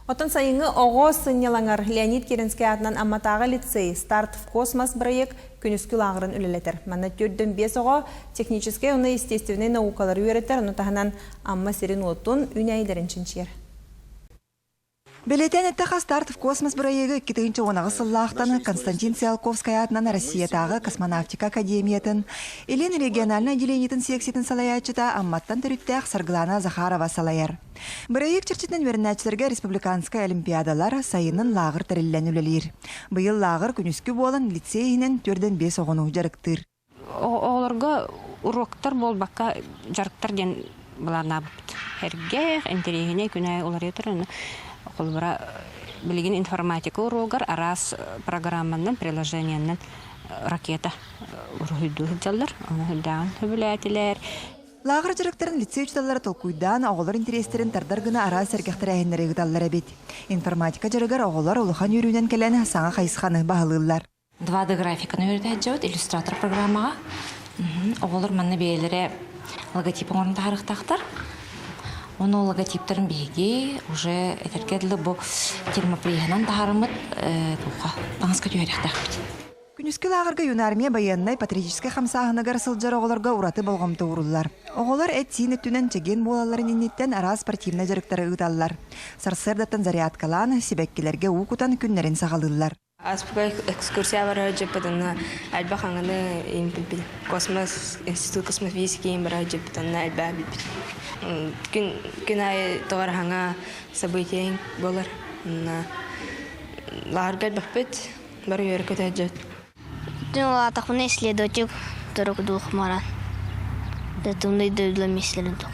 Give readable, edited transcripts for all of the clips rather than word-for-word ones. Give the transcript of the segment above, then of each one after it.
Оттон сайыҥҥы оҕо сынньалаҥар Леонид Керенскэй аатынан Амматааҕы лицей «Старт в космос» бырайыак күнүскү лааҕырын үлэлэтэр. Манна 45 оҕо техническэй уонна естественнэй наукалары үөрэтэр, ону таһынан Амма сирин-уотун, үүнээйилэрин чинчийэр. Бэлиэтээн эттэххэ, «Старт в космос» бырайыагы 2018 сыллаахтан Константин Циолковскай аатынан Россиятааҕы космонавтика академиятын Илин региональнай отделениетын секциятын салайааччыта Амматтан төрүттээх Саргылана Захарова салайар. Бырайыак чэрчитинэн үөрэнээччилэргэ республиканскай олимпиадалар сайынын лааҕыр тэриллэн үлэлиир. Быйыл лааҕыр күнүскү буолан лицей иһинэн 4-5 оҕону дьарыктыыр. Оҕолорго уруоктар буолбакка дьарыктар диэн былааннаабыппыт. Эргэх, интэриэһинэй күн аайы уларыйа турар. Холобура, билигин информатика уруогар араас программанан, приложениенан ракета уруһуйдуу сылдьаллар. Ону сылдьаҕын сөбүлээтилэр. Лааҕыр дьарыктарын лицей учууталлара толкуйдаан, оҕолор интэриэстэрин тардар гына араас сэргэх тэрээһиннэри ыыталлар эбит. Информатика дьарыгар оҕолор улахан үөрүүнэн кэлэн саҥа хайысханы баһылыыллар. 2D графиканы үөрэтээччибит иллюстратор программаҕа. Оҕолор манна бэйэлэрэ логотип оҥорон таһаарыахтаахтар. Ону логотиптарын биһиги уже этэргэ дылы бу термоприеһынан таһаарыммыт туохха таҥаска түһэриэхтээхпит. Күнүскү лааҕырга юнармия байыаннай-патриотическай хамсааһыныгар сылдьар оҕолорго ураты болҕомто ууруллар. Оҕолор эт-сиин өттүнэн чэгиэн буолалларын инниттэн араас спортивнай дьарыктары ыыталлар. Сарсыардаттан зарядкалаан, сибэккилэргэ уу кутан күннэрин саҕалыыллар. Аспыга экскурсия барар дьыппытына элбэх аҥаны билбит. Космос, институт космофизики барар дьыппытына элбэх билбит. Күн, күн аайы тоҕор хаҥа событие болар. Лааҕырга элбэхпит. Бары үөрэ дьэ. Улаатахпына исследователь турук дуухмаран. Тумнай дойдулар миэстэлэрин тух.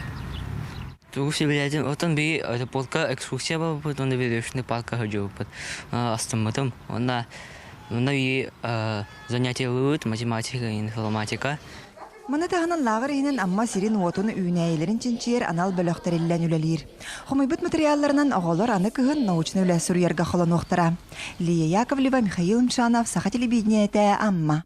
Тугу сөбүлээтим, оттон биһи полка экскурсия буолбут, уонна веревочный парка сылдьыбыппыт. Астыммытым. Уонна онно биһи занятиелыыбыт математика, информатика. Маны таһынан лааҕыр иһинэн Амма сирин-уотун үүнээйилэрин чинчийэр анал бөлөх тэриллэн үлэлиир. Хомуйбут матырыйаалларынан оҕолор аны кыһын научнай үлэ суруйарга холонуохтара. Лия Яковлева, Михаил Мшанов, Саха телевидениетэ, Амма.